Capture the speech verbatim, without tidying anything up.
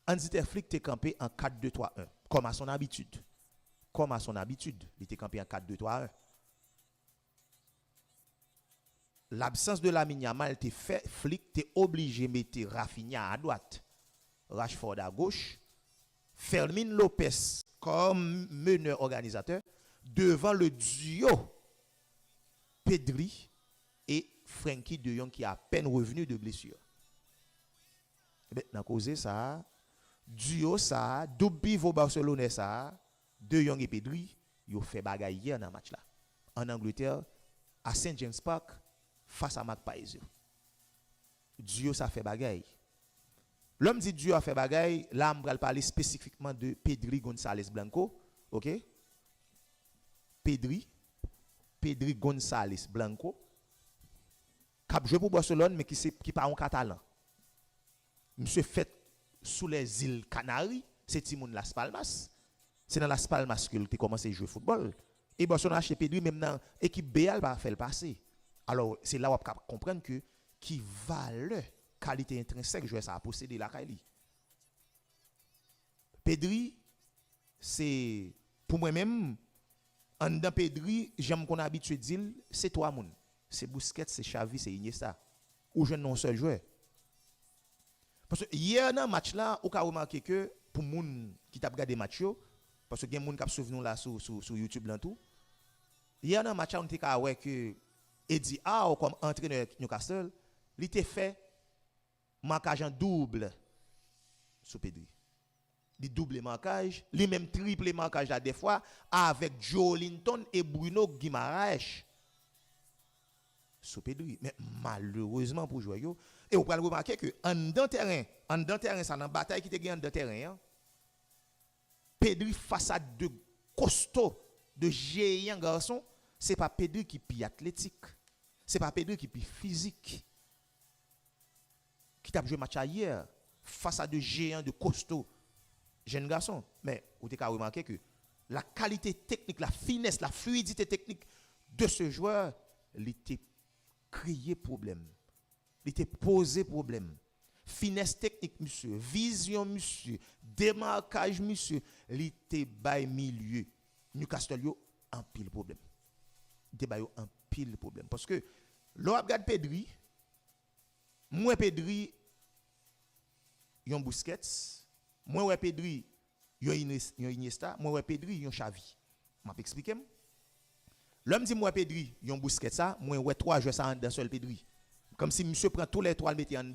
Hansi Flick te kanpe an kat de twa en, comme à son habitude. Comme à son habitude, li te kanpe an kat de twa en. L'absence de Lamine Yamal te fè Flick te oblije mete Raphinha à droite, Rashford à gauche, Fermin Lopez comme meneur organisateur devant le duo Pedri et Frenkie de Jong qui est à peine revenu de blessure. Ebyen, nan koze sa a, duo sa a, doub pivo baselonè sa a, De Jong e Pedri, yo fè bagay yè nan match la. An Angletè, à St James Park, fas a Magpies yo. Duo sa fè bagay. Lè m di duo a fè bagay, la m pral pale espesifikman de Pedri Gonzalez Blanco, oke? Pedri, Pedri Gonzalez Blanco, k ap jwe pou Barcelone, men ki se, ki pa yon Katalan. Misye fèt sou lèzil Kanari, se timoun Las Palmas. Se nan Las Palmas ke l te kòmanse jwe foutbòl. E Barcelone achte Pedri, menm nan ekip B a, l pa fè l pase. Alò, se la w ap ka konprann ke ki valè, kalite entrensèk jwè sa a posede lakay li. Pedri, se, pou mwen menm, anndan Pedri, jan m konn abitye di l, se twa moun. Se Busquets, se Xavi, se Iniesta. Ou jwenn nan yon sèl jwè. Paske yè nan match la, ou ka remake ke pou moun ki t ap gade match yo, paske gen moun k ap swiv nou la sou, sou, sou YouTube lan tou, yè nan match la, nou te ka wè ke Eddie Howe, kòm antrenè Newcastle, li te fè makaj an doub sou Pedri. Li double makaj, li menm triple makaj la dèfwa, avèk Joelinton e Bruno Guimaraes sou Pedri. Men malerezman pou jwè yo, e ou pral remake ke anndan tèren, anndan tèren sa, nan batay ki te gen anndan tèren an, Pedri fas a de kosto, de jeyan gason, se pa Pedri ki pi atletik, se pa Pedri ki pi fizik ki t ap jwe match la yè, fas a de jeyan, de kosto, jèn gason. Men, ou te ka remake ke la kalite teknik, la finès, la fluidité technique de ce joueur, li te kreye pwoblèm. Li te poze pwoblèm. Finès teknik misye, vizyon misye, demakaj misye, li te bay milye Newcastle yo anpil pwoblèm. Li te ba yo anpil pwoblèm. Paske, lè w ap gad Pedri, m wè Pedri yon Busquets, mwen wè Pedri yon Ines-, yon Iniesta, mwen wè Pedri yon Xavi. M ap eksplike m. Lè m di m wè Pedri yon Busquets sa, mwen wè twa jwè sa anndan sèl Pedri. Kòmsi misye pran toulètwa l mete anndan